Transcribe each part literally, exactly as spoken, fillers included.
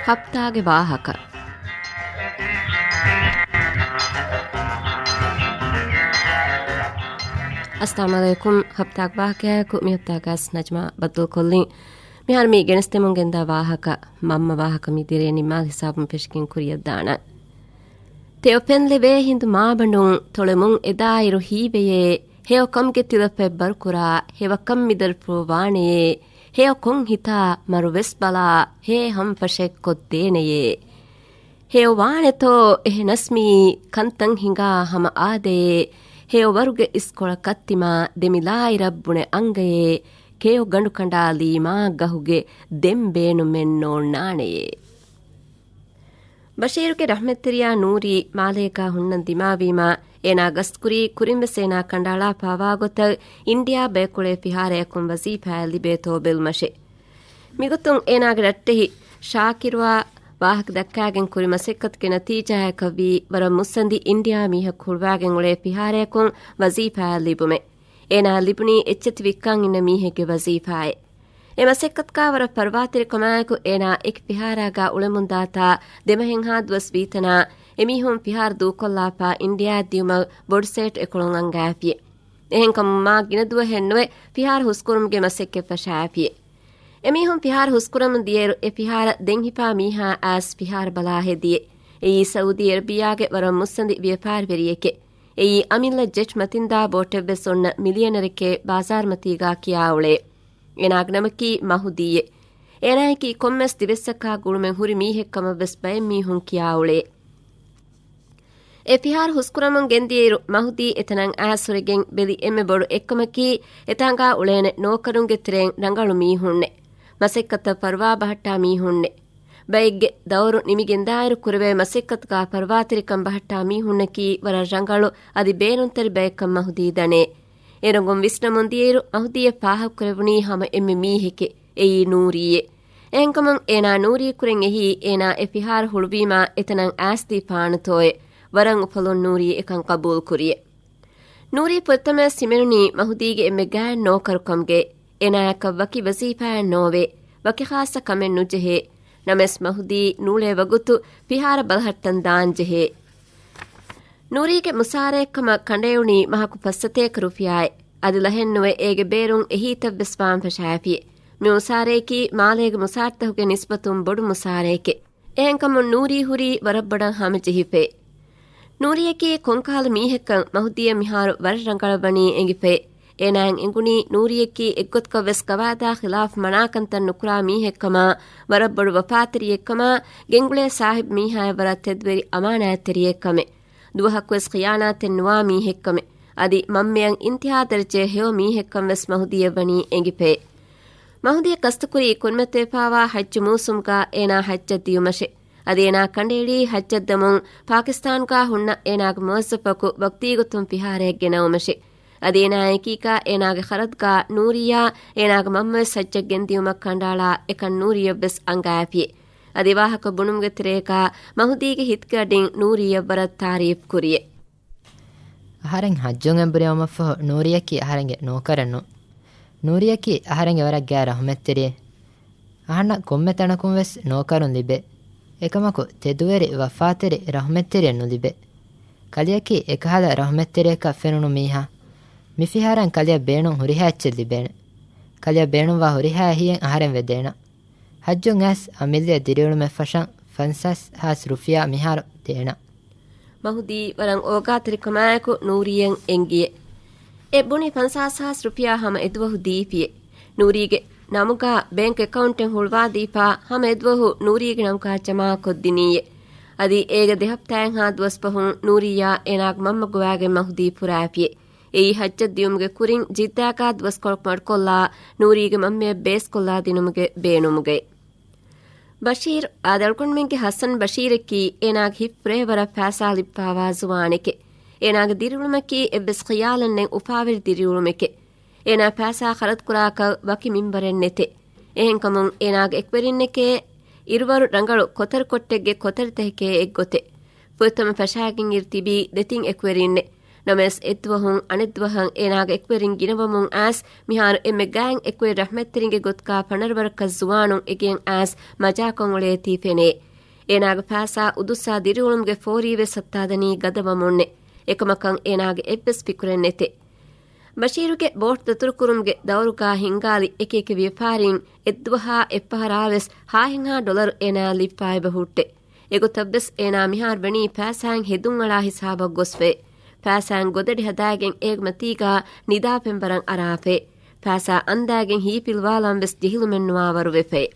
ހަފްތާގެ ވާހަކަ. އައްސަލާމު ޢަލައިކުމް. ހަފްތާގެ ވާހަކަޔާއެކު މި ހަފްތާގަސް ނަޖްމާ ބައްދަލުކޮށްލިން. މިހާރު މި ގެނެސްދެމުން ގެންދާ ވާހަކަ މަންމަ ވާހަކަ މި ދިރޭ ނިންމާލި ހިސާބުން ފެށިގެން ކުރިޔަށްދާނަން. ތެޔޮ ފެން ލެވޭ ހިނދު މާބަނޑުން ތޮޅެމުން އެދާއިރު ހީވެޔޭ، ހެޔޮ ކަމުގެ ތިލަފަތް ބަރުކުރާ، ހެވަކަން މިދަރިފުޅު ވާނެޔޭ، ހެޔޮ ކޮން ހިތާ މަރު ވެސް ބަލާ، ހޭ ހަމަފަށެއް ކޮށްދޭނެޔޭ. ހެޔޮ ވާނެތޯ އެހެނަސް މިއީ ކަންތައް ހިނގާ ހަމަ އާދައޭ، ހެޔޮ ވަރުގެ އިސްކޮޅަށް ކައްތިމާ ދެމިލާއިރަށް ބުނެ އަނގައޭ، ކެޔޮ ގަނޑު ކަނޑާލީ މާ ގަހުގެ ދެން ބޭނުމެއް ނޯންނާނެޔޭ. ބަޝީރުގެ ރަޙްމަތްތެރިޔާ ނޫރީ މާލޭގާ ހުންނަން ދިމާވީމާ، އޭނާ ގަސްތުކުރީ ކުރިންވެސް އޭނާ ކަނޑައަޅާފާވާ ގޮތަށް އިންޑިއާ ބަޔަކުޅޭ ފިހާރަޔަކުން ވަޒީފާއެއް ލިބޭތޯ ބެލުމަށެ. މިގޮތުން އޭނާގެ ރައްޓެހި ޝާކިރުއާ ވާހަކަ ދައްކާގެން ކުރި މަސައްކަތުގެ ނަތީޖާއަކަށްވީ ވަރަށް މުއްސަނދި އިންޑިއާ މީހަކު ހުޅުވާގެން އުޅޭ ފިހާރަޔަކުން ވަޒީފާއެއް ލިބުމެ. އޭނާ ލިބުނީ އެއްޗެތި ވިއްކާން އިންނަ މީހެއްގެ ވަޒީފާއެއް. އެ މަސައްކަތުގާ ވަރަށް ފަރުވާތެރިކަމާއެކު އޭނާ އެކި ފިހާރާގާ އުޅެމުންދާތާ ދެމަހެއްހާ ދުވަސް ވީތަނާ، އެމީހުން ފިހާރަ ދޫކޮށްލާފާ އިންޑިއާއަށް ދިޔުމަށް ބޮޑުސޭޓް އެކޮޅުން އަންގާފިޔެ. އެހެންކަމުން މާ ގިނަ ދުވަހެއްނުވެ ފިހާރަ ހުސްކުރުމުގެ މަސައްކަތް ފަށާފިޔެ. އެމީހުން ފިހާރަ ހުސްކުރަމުން ދިޔައިރު އެ ފިހާރަ ދެން ހިފާ މީހާ އައިސް ފިހާރަ ބަލާ ހެދިޔެ. އެއީ ސައުދީ އަރަބިއްޔާގެ ވަރަށް މުއްސަނދި ވިޔަފާރިވެރިއެކެ. އެއީ އަމިއްލަ ޖެޓް މަތިންދާ ބޯޓެއްވެސް އޮންނަ މިލިޔަނަރެކޭ ބާޒާރުމަތީގާ ކިޔާ އުޅޭ. އޭނާގެ ނަމަކީ މަހުދީއޭ. އޭނާއަކީ ކޮންމެސް ދިވެއްސަކާ ގުޅުމެއް ހުރި މީހެއްކަމަށްވެސް ބައެއް މީހުން ކިޔާ އުޅޭ. އެ ފިހާރަ ހުސްކުރަމުން ގެންދިޔައިރު މަހުދީ އެތަނަށް އައިސް ހުރެގެން ބެލި އެންމެ ބޮޑު އެއްކަމަކީ، އެތާނގާ އުޅޭނެ ނޯކަރުންގެ ތެރެއިން ރަނގަޅު މީހުންނެއް، މަސައްކަތަށް ފަރުވާ ބަހައްޓާ މީހުންނެއް. ބައެއްގެ ދައުރު ނިމިގެންދާއިރު ކުރެވޭ މަސައްކަތުގާ ފަރުވާތެރިކަން ބަހައްޓާ މީހުންނަކީ ވަރަށް ރަނގަޅު އަދި ބޭނުންތެރި ބައެއްކަން މަހުދީ ދަނޭ. އެ ރޮނގުން ވިސްނަމުން ދިޔައިރު މަހުދީއަށް ފާހަގަކުރެވުނީ ހަމަ އެންމެ މީހެކޭ. އެއީ ނޫރީއޭ. އެހެންކަމުން އޭނާ ނޫރީ ކުރެން އެހީ އޭނާ އެ ފިހާރަ ހުޅުވީމާ އެތަނަށް އައިސްދީފާނެތޯއޭ. ވަރަށް އުފަލުން ނޫރީ އެކަން ޤަބޫލުކުރިޔޭ. ނޫރީ ފުރަތަމަޔަށް ހިމެނުނީ މަހުދީގެ އެންމެ ގާތް ނޯކަރުކަމުގައި. އޭނާއަކަށް ވަކި ވަޒީފާއެއް ނޯވޭ، ވަކި ޚާއްޞަ ކަމެއް ނުޖެހޭ. ނަމަވެސް މަހުދީ ނޫޅޭ ވަގުތު ފިހާރަ ބަލަހައްޓަން ދާން ޖެހޭ. ނޫރީގެ މުސާރައެއްކަމަށް ކަނޑައެޅުނީ މަހަކު ފައްސަތޭކަ ރުފިޔާއެއް. އަދި ލަހެއްނުވެ އޭގެ ބޭރުން އެހީތައްވެސް ވާން ފަށާފިޔެ. މި މުސާރަޔަކީ މާލޭގެ މުސާރަތަކުގެ ނިސްބަތުން ބޮޑު މުސާރައެކެ. އެހެންކަމުން ނޫރީ ހުރީ ވަރަށް ބޮޑަށް ހަމަޖެހިފައި. ނޫރީއަކީ ކޮންކަހަލަ މީހެއްކަން މަހުދީއަށް މިހާރު ވަރަށް ރަނގަޅަށް ވަނީ އެނގިފައި. އޭނާއަށް އެނގުނީ ނޫރީއަކީ އެއްގޮތަކަށްވެސް ގަވާއިދާ ޚިލާފު މަނާކަންތައް ނުކުރާ މީހެއްކަމާ، ވަރަށް ބޮޑު ވަފާތެރިއެއްކަމާ، ގެންގުޅޭ ސާހިބު މީހާއަށް ވަރަށް ތެދުވެރި އަމާނާތްތެރިއެއްކަމެ. ދުވަހަކުވެސް ޚިޔާނާތެއް ނުވާ މީހެއްކަމެ. އަދި މަންމައަށް އިންތިހާ ދަރަޖައެއް ހެޔޮ މީހެއްކަން ވެސް މަހުދީއަށް ވަނީ އެނގިފައި. މަހުދީ ގަސްތުކުރީ ކުރިމަތިވެފާވާ ޙައްޖު މޫސުމުގާ އޭނާ ޙައްޖަށް ދިޔުމަށެ. އަދި އޭނާ ކަނޑައެޅީ ޙައްޖަށް ދަމުން ޕާކިސްތާނުގާ ހުންނަ އޭނާގެ މުވައްޒަފަކު ވަގުތީގޮތުން ފިހާރައަށް ގެނައުމަށެ. އަދި އޭނާ އެކީގާ އޭނާގެ ޚަރަދުގާ ނޫރީއާ އޭނާގެ މަންމަވެސް ޙައްޖަށް ގެންދިޔުމަށް ކަނޑައަޅާ އެކަން ނޫރީއަށްވެސް އަންގާފިޔެ. އަދި ވާހަކަ ބުނުމުގެ ތެރޭގާ މަހުދީގެ ހިތުގެ އަޑިން ނޫރީއަށް ވަރަށް ތާރީފް ކުރިޔެ. އަހަރެން ޙައްޖުން އެނބުރި އައުމަށްފަހު ނޫރީއަކީ އަހަރެންގެ ނޯކަރެއް ނޫން. ނޫރީއަކީ އަހަރެންގެ ވަރަށް ގާތް ރަޙުމަތްތެރިއެއް. އަހަންނަށް ކޮންމެ ތަނަކުން ވެސް ނޯކަރުން ލިބޭ. އެކަމަކު، ތެދުވެރި ވަފާތެރި ރަޙުމަތްތެރިއެއް ނުލިބޭ. ކަލެއަކީ އެކަހަލަ ރަޙުމަތްތެރިއަކަށް ފެނުނު މީހާ. މި ފިހާރައިން ކަލެއަށް ބޭނުން ހުރިހާ އެއްޗެއް ލިބޭނެ. ކަލެއަށް ބޭނުންވާ ހުރިހާ އެހީއެއް އަހަރެން ވެދޭނަން. ޙައްޖުން އައިސް އަމިއްލަ ދިރިއުޅުމެއް ފަށަން ފަންސާސް ހާސް ރުފިޔާ މިހާރު ދޭނަން. މަހުދީ ވަރަށް އޯގާތެރިކަމާއެކު ނޫރީއަށް އެނގިޔެ. އެ ބުނި ފަންސާސް ހާސް ރުފިޔާ ހަމަ އެދުވަހު ދީފިޔެ. ނޫރީގެ ނަމުގާ ބޭންކް އެކައުންޓެއް ހުޅުވާދީފާ ހަމަ އެދުވަހު ނޫރީގެ ނަމުގާ ޖަމާކޮށްދިނީއޭ. އަދި އޭގެ ދެ ހަފްތާއެއްހާ ދުވަސް ފަހުން ނޫރީއާ އޭނާގެ މަންމަ ގޮވާގެން މަހުދީ ފުރާފިޔެ. އެއީ ޙައްޖަށް ދިޔުމުގެ ކުރިން ޖިއްދާގާ ދުވަސްކޮޅަކު މަޑުކޮށްލާ ނޫރީގެ މަންމަޔަށް ބޭސްކޮށްލާ ދިނުމުގެ ބޭނުމުގައި. ބަޝީރު އާދަޅުގަނޑުމެންގެ ޙަސަން ބަޝީރަކީ އޭނާގެ ހިތް ފުރޭ ވަރަށް ފައިސާ ލިބިފާވާ ޒުވާނެކެ. އޭނާގެ ދިރިއުޅުމަކީ އެއްވެސް ޚިޔާލެއްނެތް އުފާވެރި ދިރިއުޅުމެކެ. އޭނާ ފައިސާ ޚަރަދުކުރާކަށް ވަކި މިންވަރެއް ނެތެ. އެހެންކަމުން އޭނާގެ އެކުވެރިންނެކޭ އިރުވަރު ރަނގަޅު ކޮތަރިކޮށްޓެއްގެ ކޮތަރިތަކެކޭ އެއްގޮތެ. ފުރަތަމަ ފަށާގެން އިރު ތިބީ ދެތިން އެކުވެރިންނެ. ނަމަވެސް އެއްދުވަހުން އަނެއްދުވަހަށް އޭނާގެ އެކުވެރިން ގިނަވަމުން އައިސް، މިހާރު އެންމެ ގާތް އެކުވެރި ރަޙްމަތްތެރިންގެ ގޮތުގަ ފަނަރަ ވަރަކަށް ޒުވާނުން އެގެއިން އައިސް މަޖާކޮށް އުޅޭތީ ފެނޭ. އޭނާގެ ފައިސާ އުދުއްސާ ދިރިއުޅުމުގެ ފޯރީވެސް ހައްތާދަނީ ގަދަވަމުންނެ. އެކަމަކަށް އޭނާގެ އެއްވެސް ފިކުރެއް ނެތެ. ބަޝީރުގެ ބޯޓް ދަތުރުކުރުމުގެ ދައުރުގަ ހިންގާލި އެކިއެކި ވިޔަފާރީން އެއްދުވަހާ އެއްފަހަރާވެސް ހާހެއްހާ ޑޮލަރު އޭނާއަށް ލިބިފައި އެބަހުއްޓެ. އެގޮތަށްވެސް އޭނާ މިހާރު ވަނީ ފައިސާއިން ހެދުންއަޅާ ހިސާބަށް ގޮސްފައި. ފައިސާއިން ގޮދަޑި ހަދާގެން އޭގެ މަތީގަ ނިދާ ފެންވަރަށް އަރާފައި. ފައިސާ އަންދާގެން ހީފިލުވާލާން ވެސް ޖެހިލުމެއްނުވާ ވަރުވެފައި.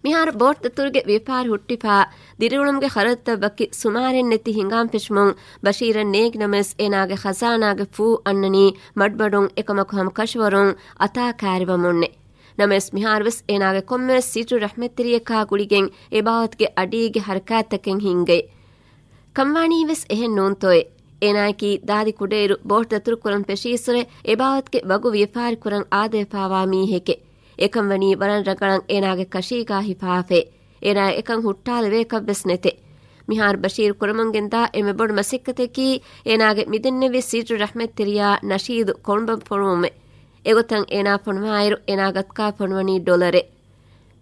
މިހާރު ބޯޓް ދަތުރުގެ ވިޔަފާރި ހުއްޓިފަ، ދިރިއުޅުމުގެ ޚަރަދުތައް ވަކި ސުމާރެއް ނެތި ހިނގާން ފެށުމުން ބަޝީރަށް ނޭނގި ނަމަވެސް އޭނާގެ ޚަޒާނާގެ ފޫ އަންނަނީ މަޑުމަޑުން އެކަމަކު ހަމަ ކަށަވަރުން އަތާ ކާރިވަމުންނެ. ނަމަވެސް މިހާރުވެސް އޭނާގެ ކޮންމެވެސް ސިއްރު ރަޙްމަތްތެރިޔަކާ ގުޅިގެން އެ ބާވަތުގެ އަޑީގެ ހަރަކާތްތަކެއް ހިނގައި. ކަންވާނީވެސް އެހެން ނޫންތޯއޭ. އޭނާއަކީ ދާދި ކުޑައިރު ބޯޓް ދަތުރުކުރަން ފެށީއްސުރެ އެބާވަތުގެ ވަގު ވިޔަފާރިކުރަން އާދަވެފާވާ މީހެކެ. އެކަން ވަނީ ވަރަށް ރަނގަޅަށް އޭނާގެ ކަށީގާ ހިފާފައި. އޭނާ އެކަން ހުއްޓާލެވޭކަށްވެސް ނެތެ. މިހާރު ބަޝީރު ކުރަމުން ގެންދާ އެންމެ ބޮޑު މަސައްކަތަކީ އޭނާގެ މިދެންނެވި ސިއްރު ރަޙްމަތްތެރިޔާ ނަޝީދު ކޮޅުނބަށް ފޮނުވުމެއް. އެގޮތަށް އޭނާ ފޮނުވާއިރު އޭނާ ގަތުގާ ފޮނުވަނީ ޑޮލަރެއް.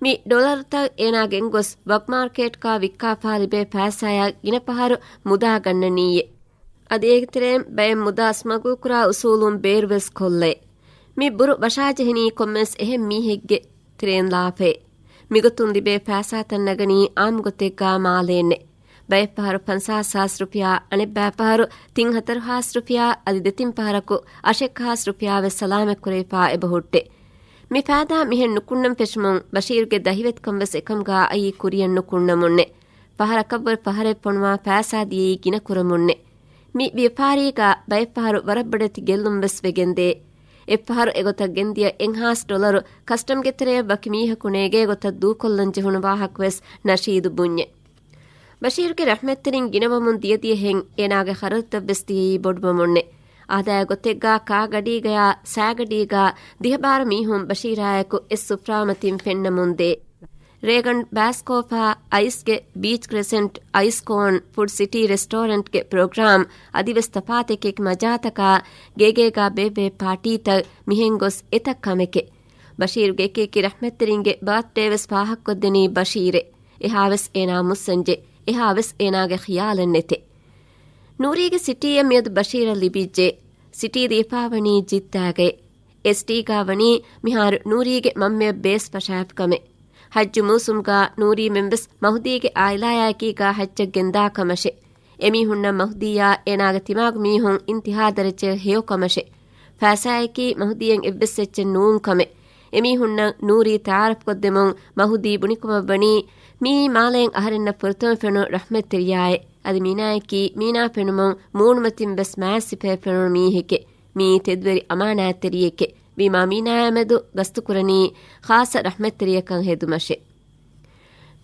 މި ޑޮލަރުތައް އޭނާ ގެންގޮސް ވަގު މާރުކޭޓްގާ ވިއްކާފާ ލިބޭ ފައިސާޔާ ގިނަ ފަހަރު މުދާ ގަންނަނީއޭ. އަދި އޭގެ ތެރެއިން ބައެއް މުދާ ސްމަގުލްކުރާ އުސޫލުން ބޭރުވެސް ކޮށްލައި. މި ބުރު ވަށާޖެހެނީ ކޮންމެވެސް އެހެން މީހެއްގެ ތެރެއިން ލާފައި. މިގޮތުން ލިބޭ ފައިސާތައް ނަގަނީ އާއްމުގޮތެއްގާ މާލޭންނެ. ބައެއް ފަހަރު ފަންސާސް ހާސް ރުފިޔާ، އަނެއްބައި ފަހަރު ތިން ހަތަރު ހާސް ރުފިޔާ، އަދި ދެތިން ފަހަރަކު އަށެއް ހާސް ރުފިޔާވެސް ސަލާމަތްކުރެވިފާ އެބަހުއްޓެ. މި ފައިދާ މިހެން ނުކުންނަން ފެށުމުން ބަޝީރުގެ ދަހިވެތިކަން ވެސް އެކަމުގާ އައީ ކުރިޔަށް ނުކުންނަމުންނެ. ފަހަރަކަށްވުރެ ފަހަރެއް ފޮނުވާ ފައިސާ ދިޔައީ ގިނަ ކުރަމުންނެ. މި ވިޔަފާރީގާ ބައެއްފަހަރު ވަރަށް ބޮޑެތި ގެއްލުން ވެސް ވެގެންދޭ. އެއްފަހަރު އެގޮތަށް ގެންދިޔަ އެއްހާސް ޑޮލަރު ކަސްޓަމްގެ ތެރެއަށް ވަކި މީހަކު ނޭގޭ ގޮތަށް ދޫކޮށްލަން ޖެހުނު ވާހަކަވެސް ނަޝީދު ބުންޏެ. ބަޝީރުގެ ރަޙްމަތްތެރިން ގިނަވަމުން ދިޔަދިޔަހެން އޭނާގެ ޚަރަދުތައްވެސް ދިޔައީ ބޮޑުވަމުންނެ. އާދައިގެ ގޮތެއްގާ ކާގަޑީގަޔާ ސައިގަޑީގާ ދިހަ ބާރަ މީހުން ބަޝީރާއެކު އެއް ސުފްރާމަތިން ފެންނަމުންދޭ. ރޭގަން ބާސްކޯފާ އައިސްގެ ބީޗް ކްރެސެންޓް އައިސްކޯން ފުޑް ސިޓީ ރެސްޓޯރެންޓްގެ ޕްރޮގްރާމް އަދިވެސް ތަފާތެކެކި މަޖާތަކާ ގޭގޭގާ ބޭއްވޭ ޕާޓީތައް މިހެން ގޮސް އެތައް ކަމެކެ. ބަޝީރުގެ އެކިއެކި ރަޙްމަތްތެރިންގެ ބާތްޑޭވެސް ފާހަގަކޮށްދެނީ ބަޝީރެ. އެހާވެސް އޭނާ މުއްސަންޖެ. އެހާވެސް އޭނާގެ ޚިޔާލެއް ނެތެ. ނޫރީގެ ސިޓީއަށް މިއަދު ބަޝީރަށް ލިބިއްޖެ. ސިޓީ ދީފާވަނީ ޖިއްދާގައި. އެސްޓީގާ ވަނީ މިހާރު ނޫރީގެ މަންމަޔަށް ބޭސް ފަށާފިކަމެއް. ޙައްޖު މޫސުމްގާ ނޫރީމެންވެސް މަހުދީގެ އާއިލާޔާއެކީގާ ޙައްޖަށް ގެންދާ ކަމަށެ. އެމީހުންނަށް މަހުދީއާ އޭނާގެ ތިމާގެ މީހުން އިންތިހާ ދަރަޖަޔަށް ހެޔޮ ކަމަށެ. ފައިސާއަކީ މަހުދީއަށް އެއްވެސް އެއްޗެއް ނޫން ކަމެއް. އެމީހުންނަށް ނޫރީ ތަޢާރަފްކޮށްދެމުން މަހުދީ ބުނިކަމަށްވަނީ، މިއީ މާލޭން އަހަރެންނަށް ފުރަތަމަ ފެނުނު ރަޙްމަތްތެރިޔާއޭ. އަދި މީނާއަކީ މީނާ ފެނުމުން މޫނުމަތިން ވެސް މާތް ސިފައެއް ފެނުނު މީހެކެ. މިއީ ތެދުވެރި އަމާނާތްތެރިއެކެ. ވީމާ މީނާޔާމެދު ގަސްތުކުރަނީ ޚާއްޞަ ރަޙްމަތްތެރިޔަކަށް ހެދުމަށެ.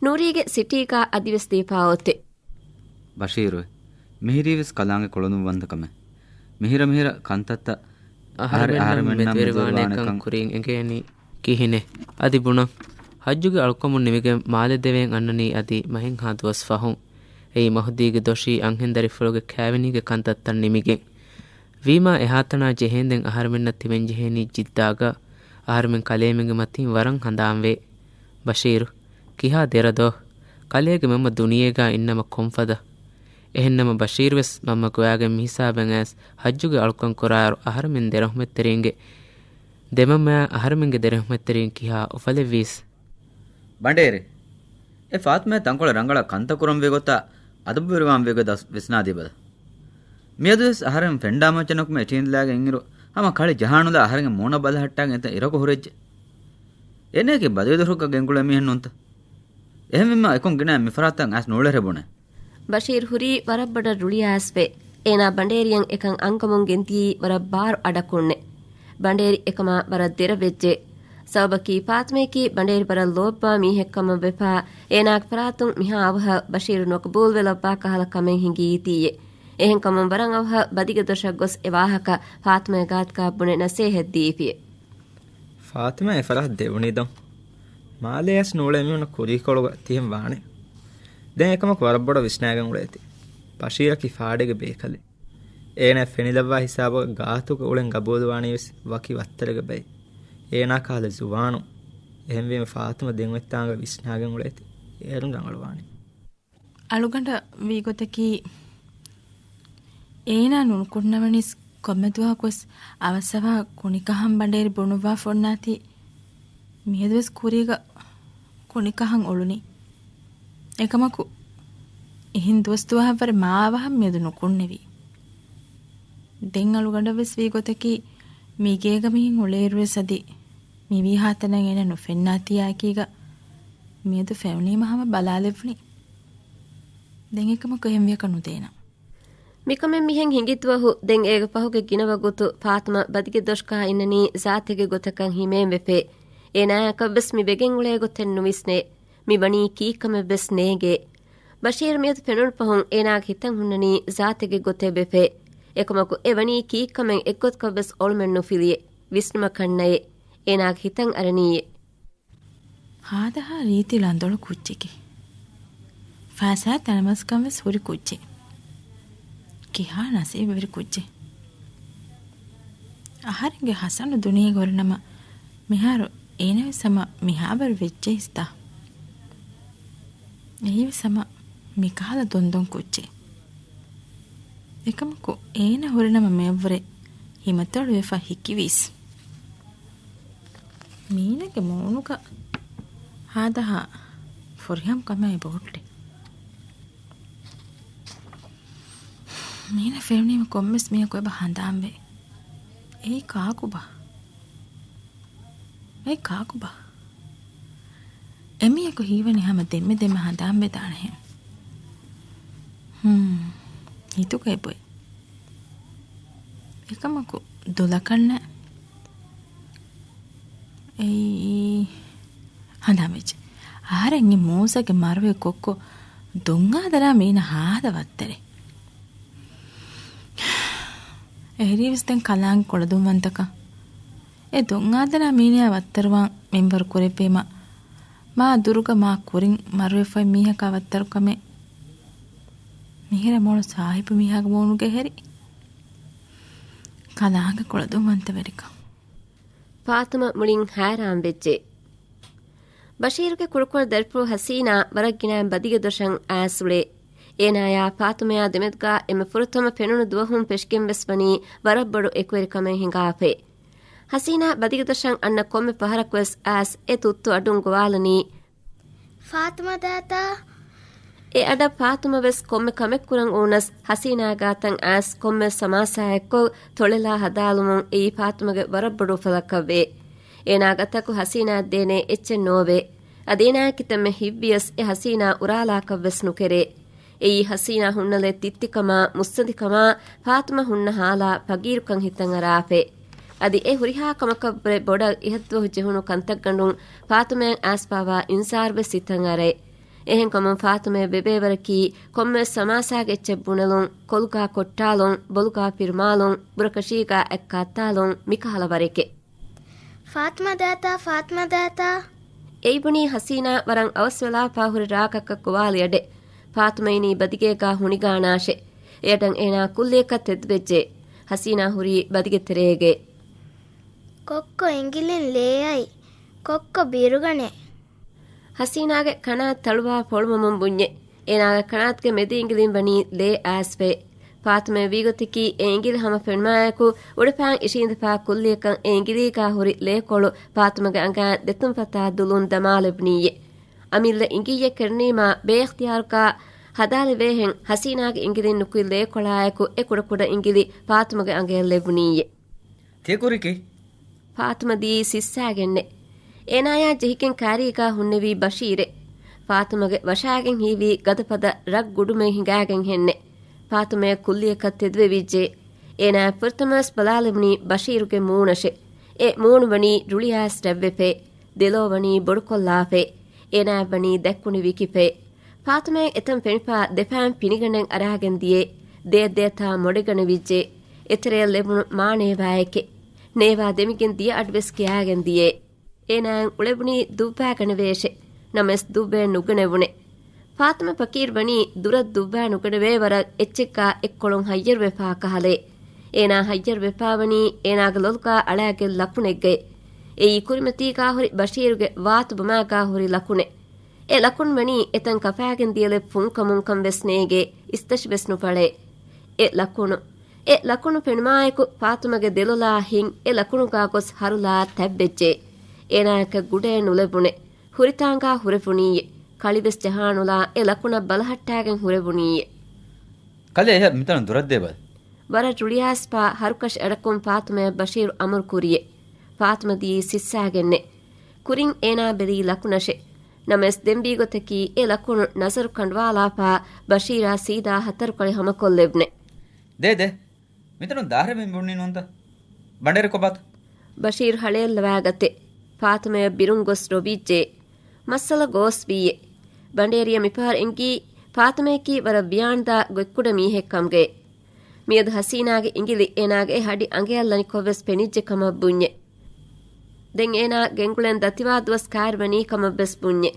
ނޫރީގެ ސިޓީގާ އަދިވެސް ދީފާ އޮތެ. ބަޝީރު، މިހިރީވެސް ކަލާނގެ ކުޅަދުންވަންތަ ކަމެއް. މިހިރަ މިހިރަ ކަންތައްތައް އަހަރެމެންނަށް އަހަރެމެންނަށް މެދުވެރިވާނެކަން މެދުވެރިވާނެކަން ކުރިން އެނގޭނީ ކިހިނެއް؟ އަދި ބުނަން، ޙައްޖުގެ އަޅުކަމުން ނިމިގެން މާލެ ދެވޭން އަންނަނީ އަދި މަހެއްހާ ދުވަސް ފަހުން. އެއީ މަހުދީގެ ދޮށީ އަންހެން ދަރިފުޅުގެ ކާވެނީގެ ކަންތައްތައް ނިމިގެން. ވީމާ އެހާތަނާ ޖެހޭނދެން އަހަރެމެންނަށް ތިބެންޖެހޭނީ ޖިއްދާގަ. އަހަރެމެން ކަލޭމެންގެ މަތީން ވަރަށް ހަނދާންވޭ. ބަޝީރު، ކިހާ ދެރަ ދޯ؟ ކަލޭގެ މަންމަ ދުނިޔޭގާ އިންނަމަ ކޮންފަދަ؟ އެހެންނަމަ ބަޝީރުވެސް މަންމަ ގޮވާގެން މިހިސާބެއް އައިސް ޙައްޖުގެ އަޅުކަން ކުރާއިރު އަހަރެމެން ދެރަޙްމަތްތެރިންގެ ދެމަންމަޔާ އަހަރެމެންގެ ދެރަޙްމަތްތެރިން ކިހާ އުފަލެއްވީސް. ބަނޑޭރި، އެ ފާތުމައި ތަންކޮޅެއް ރަނގަޅަށް ކަންތައް ކުރަންވީ ގޮތާ އަދަބުވެރިވާންވީ ގޮތަށް ވިސްނާދީބަލަ. މިއަދުވެސް އަހަރެން ފެންޑާ މައްޗަށް ނުކުމެ އެޓީންދިލާގެ އިންއިރު ހަމަ ކަޅި ޖަހާނުލާ އަހަރެންގެ މޫނަށް ބަލަހައްޓާގެން އެތަން އިރަކު ހުރެއްޖެ. އޭނައަކީ ބަދަވިދޮށުގަ ގެންގުޅޭ މީހެއް ނޫންތަ؟ އެހެންވީމާ އެކުން ގިނަ މި ފަރާތަށް އައިސް ނޫޅެހިރޭ ބުނޭ. ބަޝީރު ހުރީ ވަރަށް ބޮޑަށް ރުޅިއައިސްފައި. އޭނާ ބަނޑޭރިއަށް އެކަން އަންގަމުން ގެންދިޔީ ވަރަށް ބާރު އަޑަކުންނެ. ބަނޑޭރި އެކަމާ ވަރަށް ދެރަވެއްޖެ. ސަބަބަކީ ފާތުމަޔަކީ ބަނޑޭރި ވަރަށް ލޯބިވާ މީހެއްކަމަށްވެފާ، އޭނާގެ ފަރާތުން މިހާ އަވަހަށް ބަޝީރު ނުޤަބޫލުވެލައްވާ ކަހަލަ ކަމެއް ހިނގީތީއޭ. އެހެންކަމުން ވަރަށް އަވަހަށް ބަދިގެ ދޮށަށް ގޮސް އެ ވާހަކަ ފާތުމަގެ ގާތުގަ ބުނެ ނަސޭހަތް ދީފިއޭ. ފާތިމާ އެފަރާތް ދެވުނީ ދޯ؟ މާލޭ އައިސް ނޫޅޭ މީހުންނަށް ކުރީކޮޅުގަ ތިހެން ވާނެ. ދެން އެކަމަކު ވަރަށް ބޮޑަށް ވިސްނާގެން އުޅޭތީ. ބަޝީރަކީ ފާޑެއްގެ ބޭކަލެއް. އޭނާ ފެނިލައްވާ ހިސާބަށް ގާތުގަ އުޅެން ގަބޫލުވާނީވެސް ވަކި ވައްތަރެއްގަ ބައެއް. އޭނާ ކަހަލަ ޒުވާނު. އެހެންވީމަ ފާތުމަ ދެން އޮތްތާނގަ ވިސްނާގެން އުޅޭތީ އޭރުން ރަނގަޅުވާނެ. އަޅުގަނޑަށް ވީގޮތަކީ، އޭނާ ނުނުކުންނަވަނީސް ކޮންމެ ދުވަހަކުވެސް އަވަސްއަވަހަށް ކުނިކަހަން ބަނޑޭރި ބުނުއްވާފަ އޮންނާތީ، މިއަދުވެސް ކުރީގަ ކުނިކަހަން އުޅުނީ. އެކަމަކު، އެހެން ދުވަސް ދުވަހަށްވުރެ މާ އަވަހަށް މިއަދު ނުކުންނެވީ. ދެން އަޅުގަނޑަށްވެސް ވީގޮތަކީ، މިގޭގަ މިހެން އުޅޭއިރުވެސް އަދި މިވީހާތަނަށް އޭނަ ނުފެންނާތީއާއެކީގަ، މިއަދު ފެނުނީމަ ހަމަ ބަލާލެވުނީ. ދެން އެކަމަކު އެހެންވިޔަކަށް ނުދޭނަން. މިކަމެއް މިހެން ހިނގި ދުވަހު ދެން އޭގެ ފަހުގެ ގިނަ ވަގުތު ފާތުމަ ބަދިގެ ދޮށްކާ އިންނަނީ ޒާތެއްގެ ގޮތަކަށް ހިމޭންވެފައި. އޭނާއަކަށްވެސް މި ވެގެން އުޅޭ ގޮތެއް ނުވިސްނޭ. މި ވަނީ ކީއްކަމެއްވެސް ނޭނގޭ. ބަޝީރު މިއަދު ފެނުނު ފަހުން އޭނާގެ ހިތަށް ހުންނަނީ ޒާތެއްގެ ގޮތެއް ވެފަ. އެކަމަކު އެ ވަނީ ކީއްކަމެއް އެއްގޮތަކަށްވެސް އޮޅުމެއް ނުފިލިއެ. ވިސްނުމަކަށް ނައެ. އޭނާގެ ހިތަށް އަރަނީއެ. ހާދަހާ ރީތި ލަނދޮޅު ކުއްޖެކޭ. ފައިސާ ތަނަވަސްކަން ވެސް ހުރި ކުއްޖެއް. ކިހާ ނަސީބުވެރި ކުއްޖެއް. އަހަރެންގެ ހަސަނު ދުނިޔޭގަ ހުރިނަމަ، މިހާރު އޭނަވެސް ހަމަ މިހާވަރު ވެއްޖެއިސްތަ؟ އެއީވެސް ހަމަ މިކަހަލަ ދޮންދޮން ކުއްޖެއް. އެކަމަކު އޭނަ ހުރިނަމަ މިއަށްވުރެ ހިމަތޮޅުވެފަ ހިކިވީސް. މީނަގެ މޫނުގަ ހާދަހާ ފުރިހަމަ ކަމާއި ބޯއްޓެ. މީނަ ފެނުނީމަ ކޮންމެސް މީހަކު އެބަ ހަނދާންވޭ. އެއީ ކާކުބާ؟ އެއީ ކާކުބާ؟ އެމީހަކު ހީވަނީ ހަމަ ދެންމެ ދެންމެ ހަނދާންވެދާނެހެން. ހުން، ހިތުގައި ބޮއެ. އެކަމަކު ދުލަކަށްނެ. އެއީ ހަނދާންވެއްޖެ. އަހަރެން އެ މޫސަގެ މަރުވެ ކޮއްކޮ ދޮންއާދަރާ މީނަ ހާދަ ވައްތަރެއް. އެހެރީވެސް ދެން ކަލާނގެ ކޮޅަދުންވަންތަކަން. އެ ދޮންއާދަރާ މީނަޔާ ވައްތަރުވާން މިންވަރު ކުރެއްވީމަ، މާ ދުރުގަ މާ ކުރިން މަރުވެފައި މީހަކާ ވައްތަރުކަމެއް. މިހިރަ މޮޅު ސާހިބު މީހާގެ މޫނުގެ ހެރި. ކަލާނގެ ކޮޅަދުންވަންތަވެރިކަން. ފާތުމަ މުޅިން ހައިރާން ވެއްޖެ. ބަޝީރުގެ ކުޑަކުޑަ ދަރިފުޅު ހަސީނާ ވަރަށް ގިނައިން ބަދިގެ ދޮށަށް އައިސް އުޅޭ. އޭނާޔާ ފާތުމަޔާ ދެމެދުގާ އެންމެ ފުރަތަމަ ފެނުނު ދުވަހުން ފެށިގެން ވެސް ވަނީ ވަރަށް ބޮޑު އެކުވެރިކަމެއް ހިނގާފައި. ހަސީނާ ބަދިގެ ދޮށަށް އަންނަ ކޮންމެ ފަހަރަކުވެސް އައިސް އެ ތުއްތު އަޑުން ގޮވާލަނީ. ފާތުމަ ދާތާ؟ އެ އަޑަށް ފާތުމަ ވެސް ކޮންމެ ކަމެއް ކުރަން އުޅުނަސް ހަސީނާ ގާތަށް އައިސް ކޮންމެ ސަމާސާއެއްކޮށް ތޮޅެލާ ހަދާލުމުން އެއީ ފާތުމަގެ ވަރަށް ބޮޑު އުފަލަކަށްވޭ. އޭނާ ގަތަކު ހަސީނާ ދޭނޭ އެއްޗެއް ނޯވޭ. އަދި އޭނާ ކިތަންމެ ހިތްވިޔަސް އެ ހަސީނާ އުރާލާކަށް ވެސް ނުކެރޭ. އެއީ ހަސީނާ ހުންނަލެއް ތިއްތިކަމާ، މުއްސަނދިކަމާ، ފާތުމަ ހުންނަ ހާލާ، ފަގީރުކަން ހިތަށް އަރާފައި. އަދި އެ ހުރިހާ ކަމަކަށްވުރެ ބޮޑަށް އިހަށްދުވަހު ޖެހުނު ކަންތައްގަނޑުން ފާތުމައަށް އައިސްފާވާ އިންސާރުވެސް ހިތަށް އަރައި. އެހެންކަމުން ފާތުމައަށް ވެވޭވަރަކީ ކޮންމެވެސް ސަމާސާގެ އެއްޗެއް ބުނެލުން، ކޮލުގާ ކޮއްޓާލުން، ބޮލުގާ ފިރުމާލުން، ބުރަކަށީގާ އަތް ކާއްތާލުން، މިކަހަލަ ވަރެކެ. ފާތުމަ ދާތާ، ފާތުމަ ދާތާ. އެއިބުނީ ހަސީނާ ވަރަށް އަވަސްވެލާފާ ހުރި ރާގަކަށް ގޮވާލި އަޑެއް. ފާތުމަ އިނީ ބަދިގޭގާ ހުނިގާނާށެ. އެއަޑަށް އޭނާ ކުއްލިއަކަށް ތެދުވެއްޖެ. ހަސީނާ ހުރީ ބަދިގެ ތެރޭގައި. ކޮއްކޮ އިނގިލިން ލޭއައި. ކޮއްކޮ ބިރުގަނެ. ހަސީނާގެ ކަނާތް ތަޅުވާ ފޮޅުވަމުން ބުންޏެ. އޭނާގެ ކަނާތުގެ މެދު އިނގިލިން ވަނީ ލޭ އައިސްފައި. ފާތުމައަށް ވީގޮތަކީ އެ އިނގިލި ހަމަ ފެނުމާއެކު އުޑަފާން އިށީނދެފާ ކުއްލިއަކަށް އެ އިނގިލީގާ ހުރި ލޭކޮޅު ފާތުމަގެ އަނގައިން ދެތުންފަތާ ދުލުން ދަމާލެވުނީއެ. އަމިއްލަ އިނގިއްޔެ ކެރުނީމާ ބޭއިޚްތިޔާރުގާ ހަދާލެވޭހެން ހަސީނާގެ އިނގިލިން ނުކުތް ލޭކޮޅާއެކު އެ ކުޑަކުޑަ އިނގިލި ފާތުމަގެ އަނގަޔަށް ލެއްވުނީއެ. ތި ކުރީކީ؟ ފާތުމަ ދީ ސިއްސާގެންނެ. އޭނާޔާ ޖެހިގެން ކާރީގާ ހުންނެވީ ބަޝީރެ. ފާތުމަގެ ވަށާގެން ހީވީ ގަދަފަދަ ރަށް ގުޑުމެއް ހިނގާގެންހެންނެ. ފާތުމަޔަށް ކުއްލިއަކަށް ތެދުވެވިއްޖެ. އޭނާ ފުރަތަމަވެސް ބަލާލެވުނީ ބަޝީރުގެ މޫނަށެ. އެ މޫނު ވަނީ ރުޅިއައިސް ރަތްވެފައި. ދެލޯ ވަނީ ބޮޑުކޮށްލާފައި. އޭނާއަށް ވަނީ ދަތްކުނޑި ވިކިފައި. ފާތުމައަށް އެތަން ފެނިފާ ދެފައިން ފިނިގަނޑެއް އަރާގެން ދިޔައެ. ދޭ ދޭތާ މޮޑެގަނެވިއްޖެ. އެތެރެޔަށް ލެއްވުނު މާ ނޭވާއެކެ. ނޭވާ ދެމިގެން ދިޔަ އަޑުވެސް ކިޔާގެން ދިޔައެ. އޭނާއަށް އުޅެވުނީ ދުއްވާގަނެވޭށެ. ނަމަވެސް ދުއްވެ ނުގަނެވުނެ. ފާތުމަ ފަޤީރު ވަނީ ދުރަށް ދުއްވާ ނުގަނެވޭ ވަރަށް އެއްޗެއްގާ އެއްކޮޅުން ހައްޔަރުވެފާ ކަހަލައެއް. އޭނާ ހައްޔަރުވެފާވަނީ އޭނާގެ ލޮލުގާ އަޅާގެން ލަކުނެއްގައި. އެއީ ކުރިމަތީގާ ހުރި ބަޝީރުގެ ވާތު ބުމާގާ ހުރި ލަކުނެއް. އެ ލަކުން ވަނީ އެތަން ކަފާގެން ދިޔަލެއް ފުންކަމުންކަން ވެސް ނޭނގޭ، އިސްތަށި ވެސް ނުފަޅޭ. އެ ލަކުނު، އެ ލަކުނު ފެނުމާއެކު ފާތުމަގެ ދެލޮލާ ހިތް އެ ލަކުނުގާ ގޮސް ހަރުލާ ތަތްވެއްޖެ. އޭނާއަކަށް ގުޑައެއް ނުލެވުނެ. ހުރިތާނގާ ހުރެފުނީއެ. ކަޅިވެސް ޖަހާނުލާ އެ ލަކުނަށް ބަލަހައްޓާގެން ހުރެވުނީއެ. ކަލޭ އެހެ މިތަނުން ދުރަށްދޭބަލަ. ވަރަށް ރުޅިއައިސްފާ ހަރުކަށި އަޑަކުން ފާތުމަޔަށް ބަޝީރު އަމުރު ކުރިއެ. ފާތުމަ ދިޔީ ސިއްސާގެންނެ. ކުރިން އޭނާ ބެލީ ލަކުނަށެ. ނަމަވެސް ދެންވީގޮތަކީ އެ ލަކުނު ނަޒަރު ކަނޑުވާލާފާ ބަޝީރާ ސީދާ ހަތަރުކަޅި ހަމަކޮށްލެވުނެ. ދޭ ދޭ. މިތަނުން ދާހިރެއް މި ބުނީ ނޫންތަ؟ ބަނޑޭރި ކޮބާތަ؟ ބަޝީރު ހަޅޭއްލަވާގަތެ. ފާތުމަޔަށް ބިރުން ގޮސް ރޮވިއްޖެ. މައްސަލަ ގޯސްވީއެ. ބަނޑޭރިއަށް މިފަހަރު އެނގީ ފާތުމަޔަކީ ވަރަށް ވިޔާނުދާ ގޮތްކުޑަ މީހެއް ކަމުގައި. މިއަދު ހަސީނާގެ އިނގިލި އޭނާގެ އެ ހަޑި އަނގަޔަށް ލަނިކޮށްވެސް ފެނިއްޖެ ކަމަށް ބުންޏެ. ދެން އޭނާ ގެންގުޅެން ދަތިވާ ދުވަސް ކާރިވަނީ ކަމަށްވެސް ބުންޏެ.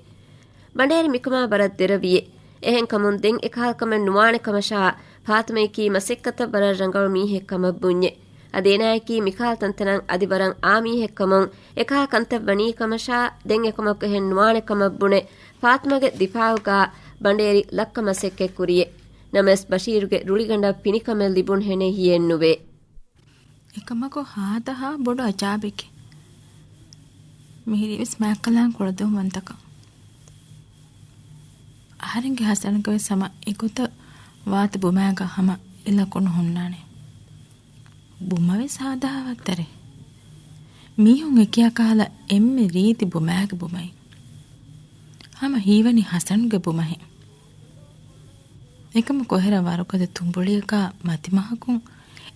ބަނޑޭރި މިކަމާ ވަރަށް ދެރަވިއެ. އެހެންކަމުން ދެން އެކަހަލަ ކަމެއް ނުވާނެ ކަމަށާ، ފާތުމަޔަކީ މަސައްކަތަށް ވަރަށް ރަނގަޅު މީހެއް ކަމަށް ބުންޏެ. އަދި އޭނާޔަކީ މިކަހަލަ ތަންތަނަށް އަދި ވަރަށް އާ މީހެއް ކަމުން، އެކަހަލަ ކަންތައް ވަނީ ކަމަށާ، ދެން އެކަމަކު އެހެން ނުވާނެ ކަމަށް ބުނެ، ފާތުމަގެ ދިފާއުގާ ބަނޑޭރި ލައްކަ މަސައްކަތް ކުރިއެ. ނަމަވެސް ބަޝީރުގެ ރުޅިގަނޑަށް ފިނިކަމެއް ލިބުން ހެނެއް ހިޔެއް ނުވޭ. އެކަމަކު ހާދަހާ ބޮޑު އަޖާބެކޭ. މިހިރީވެސް މާތްކަލާނގެ ކުޅަދުންވަންތަކަން. އަހަރެންގެ ހަސަނުގެވެސް ހަމަ އެގޮތަށް ވާތު ބުމާގަ ހަމަ އެ ލަކުނު ހުންނާނެ. ބުމަވެސް ހާދަހާ ވައްތަރެއް. މީހުން އެކިޔާ ކަހަލަ އެންމެ ރީތި ބުމާގެ ބުމައިން. ހަމަ ހީވަނީ ހަސަނުގެ ބުމަހެން. އެކަމަކު އެހެރަ ވަރުގަދަ ތުނބުޅިއަކާ މަތިމަހަކުން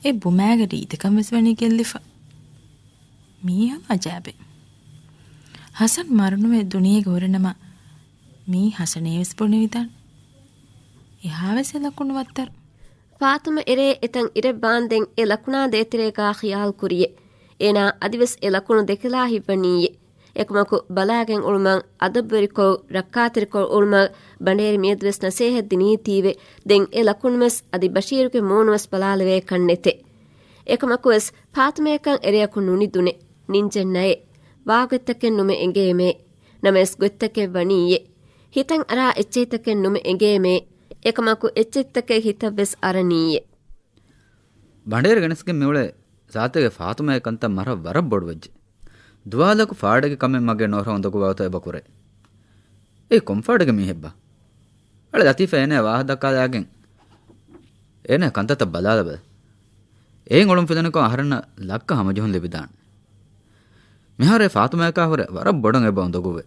އެ ބުމާގެ ރީތިކަން ވެސް ވަނީ ގެއްލިފަ. މީ ހަމަ އަޖާބެއް. ހަސަން މަރުނުވެ ދުނިޔޭގަ ހުރެނަމަ، މީ ހަސަނޭވެސް ބުނެވިދާނެ. އެހާވެސް އެ ލަކުނު ވައްތަރު. ފާތުމަ އެރޭ އެތަން އިރެއް ބާންދެން އެ ލަކުނާ ދޭތެރޭގާ ޚިޔާލު ކުރިއެ. އޭނާ އަދިވެސް އެ ލަކުނު ދެކެލާ ހިތްވަނީއެ. އެކަމަކު ބަލާގެން އުޅުމަށް، އަދަބުވެރިކޮށް، ރައްކާތެރިކޮށް އުޅުމަށް ބަނޑޭރި މިއަދުވެސް ނަސޭހަތް ދިނީތީވެ، ދެން އެ ލަކުނުވެސް އަދި ބަޝީރުގެ މޫނުވެސް ބަލާލެވޭކަށް ނެތެ. އެކަމަކުވެސް ފާތުމަޔަކަށް އެރެއަކު ނުނިދުނެ، ނިންޖެއް ނައެ، ވާގޮތްތަކެއް ނުމެ އެނގޭމޭ. ނަމަވެސް ގޮތްތަކެއް ވަނީއެ. ހިތަށް އަރާ އެއްޗެހިތަކެއް ނުމެ އެނގޭމޭ. އެކަމަކު އެއްޗެހިތަކެއް ހިތަށްވެސް އަރަނީއެ. ބަނޑޭރި ގެނެސްގެން މިއުޅޭ ޒާތެއްގެ ފާތުމައެއް ކަންތައް މަރަށް ވަރަށް ބޮޑުވެއްޖެ. ދުވާލަކު ފާޑެއްގެ ކަމެއް މަގޭ ނޯހަރަ އުނދަގޫވާ ގޮތަށް އެބަ ކުރޭ. އެއީ ކޮންފާޑެއްގެ މީހެއްބާ؟ އަޅެ ލަތީފާ އޭނާ ވާހަކަ ދައްކާލާގެން އޭނާ ކަންތައްތައް ބަލާލަބަލަ. އެއިން އުޅުން ފިލަނިކޮށް އަހަރެންނަށް ލައްކަ ހަމަޖެހުން ލިބިދާނެ. މިހާރު އެ ފާތުމާއަކާ ހުރެ ވަރަށް ބޮޑަށް އެބަ އުނދަގޫވޭ.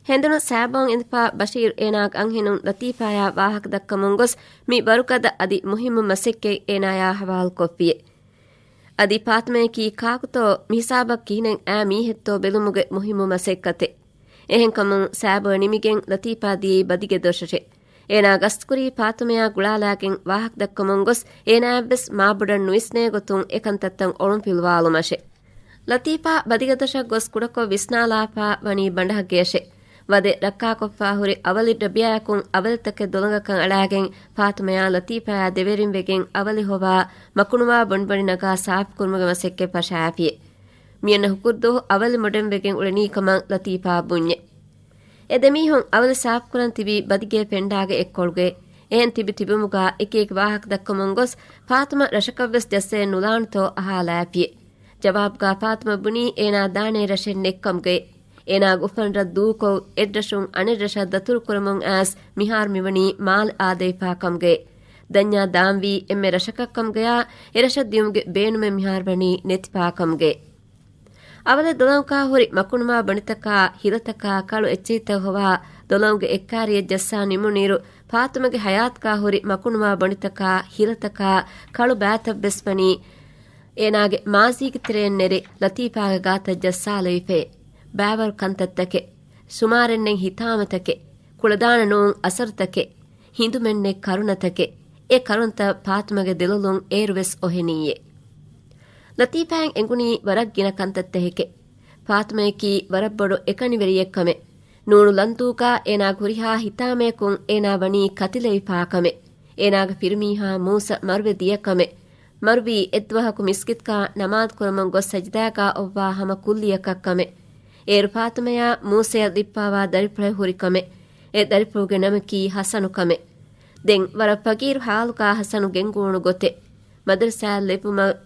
ހެނދުނު ސާބޯން އިނދެފާ ބަޝީރު އޭނާގެ އަންހެނުން ލަތީފާޔާ ވާހަކަ ދައްކަމުން ގޮސް މި ވަރުގަދަ އަދި މުހިއްމު މަސައްކަތް އޭނާޔާ ހަވާލުކޮށްފިއެ. އަދި ފާތުމަޔަކީ ކާކުތޯ މިހިސާބަށް ކިހިނެއް އާ މީހެއްތޯ ބެލުމުގެ މުހިއްމު މަސައްކަތެއް. އެހެންކަމުން ސާބޯ ނިމިގެން ލަތީފާ ދިޔައީ ބަދިގެ ދޮށަށެ. އޭނާ ގަސްތުކުރީ ފާތުމަޔާ ގުޅާލާގެން ވާހަކަ ދައްކަމުން ގޮސް އޭނާއަށްވެސް މާބޮޑަށް ނުވިސްނޭ ގޮތުން އެކަންތައްތައް އޮޅުން ފިލުވާލުމަށެ. ލަތީފާ ބަދިގެ ދޮށަށް ގޮސް ކުޑަކޮށް ވިސްނާލާފާ ވަނީ ބަނޑަހަށް ގެޔަށެ. ވަދެ ރައްކާކޮށްފާ ހުރި އަވަލި ޑަބިޔާއަކުން އަވަލިތަކެއް ދޮލަނގަކަށް އަޅާގެން ފާތުމަޔާ ލަތީފާޔާ ދެވެރިން ވެގެން އަވަލި ހޮވާ މަކުނުވާ ބޮނޑިބަނޑި ނަގާ ސާފުކުރުމުގެ މަސައްކަތް ފަށާފިއެ. މިއަންނަ ހުކުރުދުވަހު އަވަލި މޮޑެން ވެގެން އުޅެނީ ކަމަށް ލަތީފާ ބުންޏެ. އެ ދެމީހުން އަވަލި ސާފުކުރަން ތިބީ ބަދިގެ ފެންޑާގެ އެއްކޮޅުގައި. އެހެން ތިބި ތިބުމުގާ އެކިއެކި ވާހަކަ ދައްކަމުން ގޮސް ފާތުމަ ރަށަކަށްވެސް ޖައްސައެއް ނުލާނެތޯ އަހާލާފިއެ. ޖަވާބުގާ ފާތުމަ ބުނީ އޭނާ ދާނޭ ރަށެއް ނެތްކަމުގައި. އޭނާގެ އުފަން ރަށް ދޫކޮށް، އެއްރަށުން އަނެއްރަށަށް ދަތުރުކުރަމުން އައިސް މިހާރު މިވަނީ މާލެ އާދައިފާ ކަމުގައި. ދަންޏާ ދާންވީ އެންމެ ރަށަކަށް ކަމުގަޔާ، އެރަށަށް ދިޔުމުގެ ބޭނުމެއް މިހާރު ވަނީ ނެތިފާ ކަމުގައި. އަވަލެއް ދޮލަނގުގާ ހުރި މަކުނުވާ ބަނޑިތަކާ، ހިލަތަކާ، ކަޅު އެއްޗެހިތައް ހޮވާ ދޮލަނގުގެ އެއްކާރިއެއް ޖައްސާ ނިމުނުއިރު، ފާތުމަގެ ހަޔާތުގާ ހުރި މަކުނުވާ ބަނޑިތަކާ، ހިލަތަކާ، ކަޅު ބައިތައްވެސް ވަނީ އޭނާގެ މާޒީގެ ތެރެއިން ނެރެ ލަތީފާގެ ގާތަށް ޖައްސާލެވިފައި. ބައިވަރު ކަންތައްތަކެއް، ޝުމާރެއްނެތް ހިތާމަތަކެއް، ކުޅަދާނަ ނޫން އަސަރުތަކެއް، ހިނދުމެއްނެތް ކަރުނަތަކެއް، އެ ކަރުނަތައް ފާތުމަގެ ދެލޮލުން އޭރުވެސް އޮހެނީއޭ. ލަތީފާއަށް އެނގުނީ ވަރަށް ގިނަ ކަންތައްތަކެކޭ. ފާތުމަޔަކީ ވަރަށް ބޮޑު އެކަނިވެރިއެއްކަމެއް. ނޫނު ލަންދޫގަ އޭނާގެ ހުރިހާ ހިތާމަޔަކުން އޭނާ ވަނީ ކަތިލެވިފާ ކަމެއް. އޭނާގެ ފިރިމީހާ މޫސަ މަރުވެ ދިޔަ ކަމެއް. މަރުވީ އެއްދުވަހަކު މިސްކިތްގަ ނަމާދު ކުރަމުން ގޮސް ސަޖިދާގަ އޮއްވާ ހަމަ ކުއްލިއަކަށް ކަމެއް. އޭރު ފާތުމަޔާ މޫސަޔަށް ލިއްބާވާ ދަރިފުޅެއް ހުރި ކަމެއް. އެ ދަރިފުޅުގެ ނަމަކީ ހަސަނު ކަމެއް. ދެން ވަރަށް ފަގީރު ހާލުގަ ހަސަނު ގެންގުޅުނު ގޮތެއް. މަދަރުސާއަށް ލެއްވުމަށް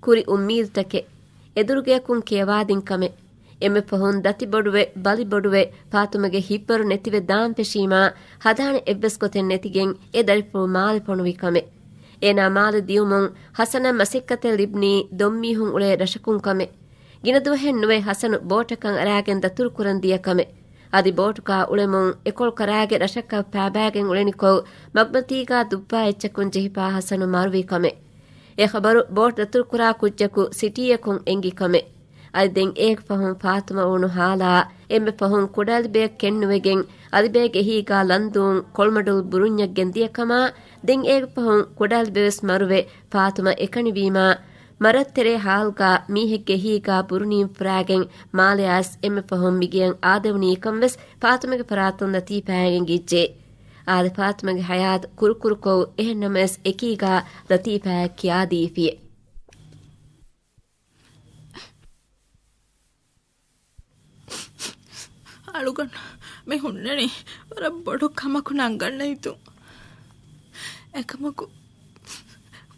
ކުރި އުއްމީދުތަކެއް. އެދުރުގެއަކުން ކިޔަވާދިން ކަމެއް. އެންމެ ފަހުން ދަތި ބޮޑުވެ، ބަލި ބޮޑުވެ، ފާތުމަގެ ހިތްވަރު ނެތިވެ ދާން ފެށީމާ، ހަދާނެ އެއްވެސް ގޮތެއް ނެތިގެން އެ ދަރިފުޅު މާލެ ފޮނުވި ކަމެއް. އޭނާ މާލެ ދިޔުމުން ހަސަނަށް މަސައްކަތެއް ލިބުނީ ދޮންމީހުން އުޅޭ ރަށަކުން ކަމެއް. ގިނަ ދުވަހެއް ނުވެ ހަސަނު ބޯޓަކަށް އަރާގެން ދަތުރު ކުރަން ދިޔަ ކަމެއް. އަދި ބޯޓުގަ އުޅެމުން އެކޮޅު ކަރާގެ ރަށަކަށް ފާބާގެން އުޅެނިކޮށް، މަގުމަތީގަ ދުއްވާ އެއްޗަކުން ޖެހިފާ ހަސަނު މަރުވި ކަމެއް. އެ ޚަބަރު ބޯޓް ދަތުރުކުރާ ކުއްޖަކު ސިޓީއަކުން އެނގި ކަމެއް. އަދި ދެން އޭގެ ފަހުން ފާތުމަ އުޅުނު ހާލާ، އެންމެ ފަހުން ކުޑައަލިބެއަށް ކެނޑިނުވެގެން، އަލިބޭގެ އެހީގަ ލަންދޫން ކޮޅުމަޑުލު ބުރުންޏަށް ގެންދިޔަ ކަމާ، ދެން އޭގެ ފަހުން ކުޑައަލިބެވެސް މަރުވެ، ފާތުމަ އެކަނިވީމާ، މަރަށްތެރޭ ހާލުގަ މީހެއްގެ އެހީގަ ބުރުނީން ފުރާގެން މާލެއާސް އެންމެ ފަހުން މިގެއަށް އާދެވުނީ ކަންވެސް ފާތުމަގެ ފަރާތުން ލަތީފާއަށް އެނގިއްޖެ. އާދެ، ފާތުމަގެ ހަޔާތު ކުރުކުރުކޮށް، އެހެންނަމަވެސް އެކީގަ ލަތީފާއަށް ކިޔާދީފިއެ. އަޅުގަނޑު މި ހުންނަނީ ވަރަށް ބޮޑު ކަމަކު ނަންގަންނައިތު. އެކަމަކު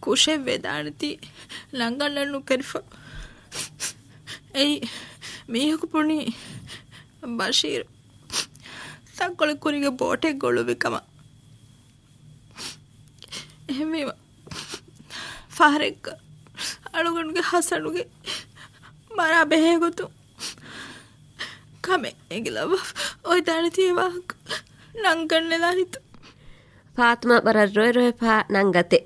ކުށެއް ވެދާނެތީ ނަންގަންނަން ނުކެރިފަ. އެއީ މީހަކު ބުނީ ބަޝީރު ތަންކޮޅެއް ކުރީގެ ބޯޓެއްގަ އުޅުއްވި ކަމަށް. އެހެންވީމަ، ފަހަރެއްގަ އަޅުގަނޑުގެ ހަސަނުގެ މަރާ ބެހޭ ގޮތުން ކަމެއް އެނގިލައްވާފަ އޮތްދާނެތީ އެ ވާހަކަ ނަންގަންނެލާ ހިތު. ފާތުމަ ވަރަށް ރޮއެ ރޮއެފާ ނަންގަތެ.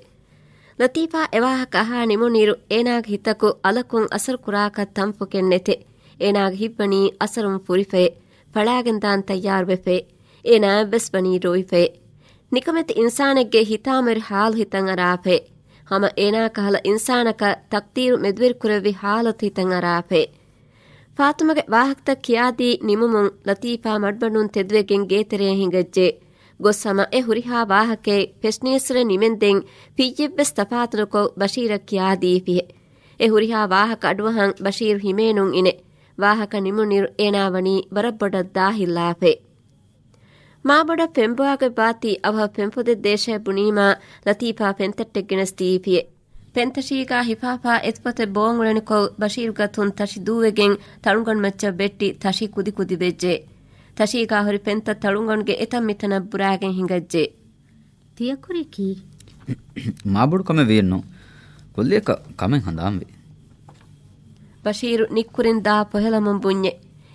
ލަތީފާ އެ ވާހަކަ އަހާ ނިމުނުއިރު އޭނާގެ ހިތަކު އަލަކުން އަސަރު ކުރާކަށް ތަންފޮކެއް ނެތެ. އޭނާގެ ހިތްވަނީ އަސަރުން ފުރިފައެ، ފަޅާގެންދާން ތައްޔާރުވެފައެ. އޭނާއަށްވެސް ވަނީ ރޮއިފައެ. ނިކަމެތި އިންސާނެއްގެ ހިތާމަވެރި ހާލު ހިތަށް އަރާފައެ. ހަމަ އޭނާ ކަހަލަ އިންސާނަކަށް ތަޤްދީރު މެދުވެރިކުރެއްވި ހާލަތު ހިތަށް އަރާފައެ. ފާތުމަގެ ވާހަކަތައް ކިޔާދީ ނިމުމުން ލަތީފާ މަޑުމަޑުން ތެދުވެގެން ގޭތެރޭ ހިނގައްޖެ. ގޮސް ހަމަ އެ ހުރިހާ ވާހަކައެއް ފެށްނީއްސުރެ ނިމެންދެން ފިއްޔެއްވެސް ތަފާތުނުކޮށް ބަޝީރަށް ކިޔާދީފިހެ. އެ ހުރިހާ ވާހަކަ އަޑުއަހަން ބަޝީރު ހިމޭނުން އިނެ. ވާހަކަ ނިމުނުއިރު އޭނާ ވަނީ ވަރަށް ބޮޑަށް ދާހިއްލާފައެ. މާބޮޑަށް ފެންބޮވާގޮތް ވާތީ އަވަހަށް ފެންފޮދެއް ދޭށޭ ބުނީމާ، ލަތީފާ ފެންތައްޓެއް ގެނެސް ދީފިއެ. ފެންތަށީގާ ހިފާފާ އެތުފަތެއް ބޯން އުޅެނިކޮށް، ބަޝީރުގެ އަތުން ތަށި ދޫވެގެން ތަޅުންގަނޑު މައްޗަށް ވެއްޓި ތަށި ކުދިކުދި ވެއްޖެ. ތަށީގާ ހުރި ފެންތައް ތަޅުންގަނޑުގެ އެތައް މިތަނަށް ބުރާގެން ހިނގައްޖެ. ތިޔަ ކުރީ ކީއް؟ މާބޮޑު ކަމެއް ވީއެއްނު. ކުއްލިއަކަށް ކަމެއް ހަނދާންވި. ބަޝީރު ނިއްކުރިން ދާ ފޮހެލަމުން ބުންޏެ.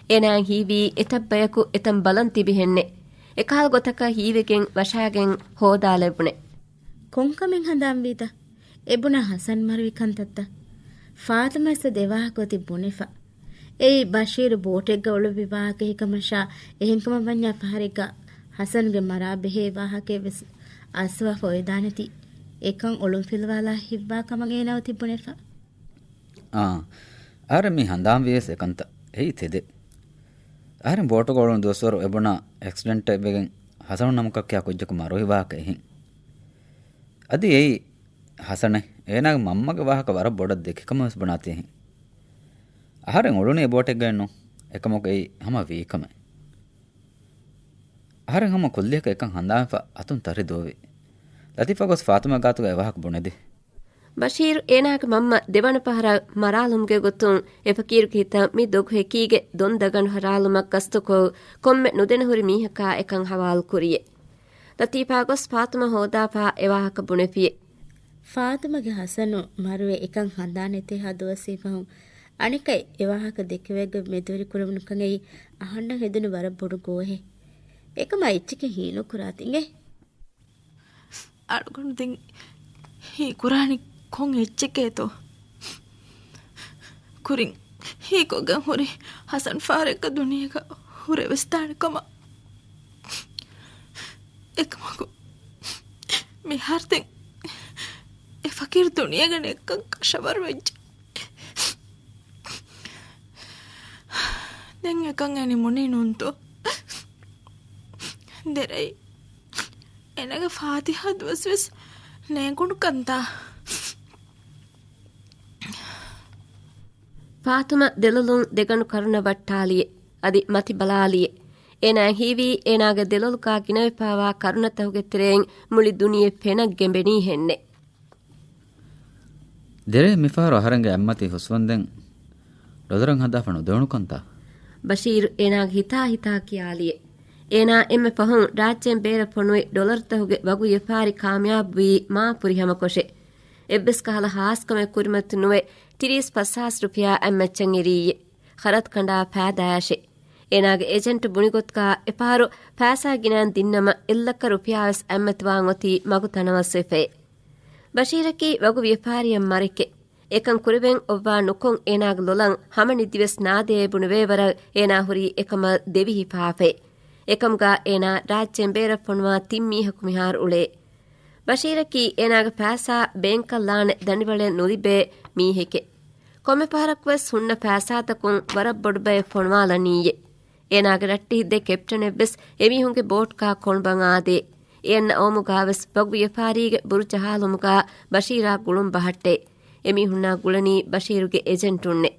އޭނާއަށް ހީވީ އެތައް ބަޔަކު އެތަން ބަލަން ތިބިހެންނެ. އެކަހަލަ ގޮތަކަށް ހީވެގެން ވަށާގެން ހޯދާލެވުނެ. ކޮންކަމެއް ހަނދާންވީތަ؟ އެ ބުނާ ހަސަން މަރުވި ކަންތައްތަ؟ ފާތުމައިސް ދެ ވާހަކަ އޮތީ ބުނެފަ. އެއީ ބަޝީރު ބޯޓެއްގަ އުޅުއްވި ވާހަކަ ހިކަމަށާ، އެހެންކަމަށް ވަންޏާ ފަހަރެއްގަ ހަސަނުގެ މަރާ ބެހޭ ވާހަކައެއް ވެސް އައްސަވާފަ އޮވެދާނެތީ. އެކަން އޮޅުންފިލުވާލާ ހިތްވާ ކަމަށް އޭނާ އޮތީ ބުނެފަ. އާ، އަހަރެން މި ހަނދާންވިޔަސް އެކަންތައް އެއީ ތެދެއް. އަހަރެން ބޯޓުގަ އުޅުނު ދުވަސްވަރު އެބުނާ އެކްސިޑެންޓެއް ވެގެން ހަސަނު ނަމަކަށް ކިޔާ ކުއްޖަކު މަރުވި ވާހަކަ އެހެން. އަދި އެއީ ހަސަނެއް އޭނާގެ މަންމަގެ ވާހަކަ ވަރަށް ބޮޑަށް ދެކި ކަމަށް ވެސް ބުނާތީ އެހެން. އަހަރެން އުޅުނީ އެ ބޯޓެއްގައެއްނު، އެކަމަކު އެއީ ހަމަ ވީ ކަމެއް. އަހަރެން ހަމަ ކުއްލިއަކަށް އެކަން ހަނދާންފަ އަތުން ތަށި ދޫވި. ލަތީފާ ގޮސް ފާތުމާ ގާތުގަ އެ ވާހަކަ ބުނެދި. ބަޝީރު އޭނާގެ މަންމަ ދެވަނަ ފަހަރަށް މަރާލުމުގެ ގޮތުން އެ ފަޤީރުގެ ހިތަށް މި ދޮގު ހެކީގެ ދޮން ދަގަނޑު ހަރާލުމަށް ގަސްތުކޮށް، ކޮންމެ ނުދެނެހުރި މީހަކާ އެކަން ހަވާލު ކުރިޔެ. ލަތީފާ ގޮސް ފާތުމަ ހޯދާފާ އެ ވާހަކަ ބުނެފިޔެ. ފާތުމަގެ ހަސަނު މަރުވެ އެކަން ހަނދާން ނެތޭހާ ދުވަސްވީ ފަހުން، އަނެކައި އެ ވާހަކަ ދެކެވޭގޮތް މެދުވެރި ކުރެވުނުކަން އެއީ އަހަންނަށް ހެދުނު ވަރަށް ބޮޑު ގޯހެއް. އެކަމާ އެއްޗެކޭ ހީނުކުރާތި އިނގޭ. އަޅުގަނޑު ދެން ހީކުރާނީ ކޮން އެއްޗެކޭތޯ؟ ކުރިން ހީކޮށްގެން ހުރި ހަސަން ފަހަރެއްގަ ދުނިޔޭގަ ހުރެވެސްދާނެ ކަމަށް. އެކަމަކު، މިހާރު ދެން އެ ފަޤީރު ދުނިޔޭގަ ނެތްކަން ކަށަވަރު ވެއްޖެ. ދެން އެކަން އެ ނިމުނީ ނޫންތޯ؟ ދެރައި. އޭނާގެ ފާތިހާ ދުވަސް ވެސް ނޭނގުނު ކަންތާ. ފާތުމަ ދެލޮލުން ދެގަނޑު ކަރުނަ ވައްޓާލިއެ. އަދި މަތި ބަލާލިއެ. އޭނާ ހީވީ އޭނާގެ ދެލޮލުގާ ގިނަވެފާވާ ކަރުނަތަހުގެ ތެރެއިން މުޅި ދުނިޔެ ފެނަށް ގެނބެނީ ހެންނެ. ދެރޭ މިފަހަރު އަހަރެންގެ އަތްމަތީ ހުސްވަންދެން ޑޮލަރަށް ހަދާފަ ނުދެވުނު ކަންތާ؟ ބަޝީރު އޭނާގެ ހިތާ ހިތާ ކިޔާލިއެ. އޭނާ އެންމެ ފަހުން ރާއްޖޭން ބޭރަށް ފޮނުވި ޑޮލަރުތަހުގެ ވަގު ވިޔަފާރި ކާމިޔާބުވީ މާ ފުރިހަމަކޮށެ. އެއްވެސް ކަހަލަ ހާސްކަމެއް ކުރިމަތި ނުވެ ތިރީސް ފަސް ހާސް ރުފިޔާ އަތްމައްޗަށް އެރީއެ. ޚަރަދު ކަނޑާ ފައިދާއަށެ. އޭނާގެ އެޖެންޓު ބުނިގޮތުގާ އެފަހަރު ފައިސާ ގިނައިން ދިންނަމަ އެއްލައްކަ ރުފިޔާވެސް އަތްމަތިވާން އޮތީ މަގު ތަނަވަސްވެފައެ. ބަޝީރަކީ ވަގު ވިޔަފާރިއެއް މަރެކެ. އެކަން ކުރެވެން އޮއްވާ ނުކޮށް އޭނާގެ ލޮލަށް ހަމަ ނިދިވެސް ނާދޭ ބުނެވޭ ވަރަށް އޭނާ ހުރީ އެކަމަށް ދެވިހިފާފައެ. އެކަމުގާ އޭނާ ރާއްޖޭން ބޭރަށް ފޮނުވާ ތިން މީހަކު މިހާރު އުޅޭ. ބަޝީރަކީ އޭނާގެ ފައިސާ ބޭންކަށް ލާނެ ދަނޑިވަޅެއް ނުލިބޭ މީހެކެ. ކޮންމެ ފަހަރަކުވެސް ހުންނަ ފައިސާތަކުން ވަރަށް ބޮޑު ބައެއް ފޮނުވާލަނީއޭ. އޭނާގެ ރައްޓެހި ދެ ކެޕްޓަނެއްވެސް އެމީހުންގެ ބޯޓްގާ ކޮނޑުބަން އާދޭ. އެ އަންނަ އައުމުގާވެސް ވަގު ވިޔަފާރީގެ ބުރު ޖަހާލުމުގާ ބަޝީރާ ގުޅުން ބަހައްޓޭ. އެމީހުންނާ ގުޅަނީ ބަޝީރުގެ އެޖެންޓުންނެ.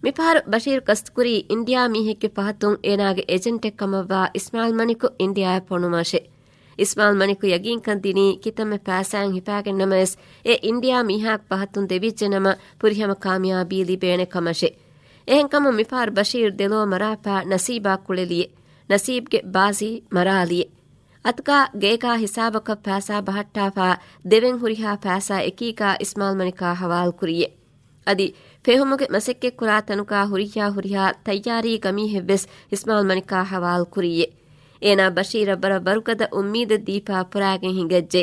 މިފަހަރު ބަޝީރު ގަސްތުކުރީ އިންޑިއާ މީހެއްގެ ފަހަތުން އޭނާގެ އެޖެންޓެއް ކަމަށްވާ އިސްމާއިލް މަނިކު އިންޑިއާއަށް ފޮނުމަށެ. އިސްމާއިލް މަނިކު ޔަގީންކަން ދިނީ ކިތަންމެ ފައިސާއެއް ހިފާގެންނަމަވެސް އެ އިންޑިއާ މީހާގެ ފަހަތުން ދެވިއްޖެނަމަ ފުރިހަމަ ކާމިޔާބީ ލިބޭނެ ކަމަށެ. އެހެންކަމުން މިފަހަރު ބަޝީރު ދެލޯ މަރާފާ ނަސީބާ ކުޅެލިއެ. ނަސީބްގެ ބާޒީ މަރާލިއެ. އަތުގާ ގޭގާ ހިސާބަކަށް ފައިސާ ބަހައްޓާފާ ދެވެން ހުރިހާ ފައިސާ އެކީގާ އިސްމާއިލް މަނިކާ ހަވާލުކުރިއެ. އަދި ފެހުމުގެ މަސައްކަތްކުރާ ތަނުގާ ހުރިހާ ހުރިހާ ތައްޔާރީ ގަމީހެއްވެސް އިސްމާއިލް މަނިކާ ހަވާލުކުރީއޭ. އޭނާ ބަޝީރަށް ވަރަށް ވަރުގަދަ އުއްމީދެއް ދީފާ ފުރާގެން ހިނގައްޖެ.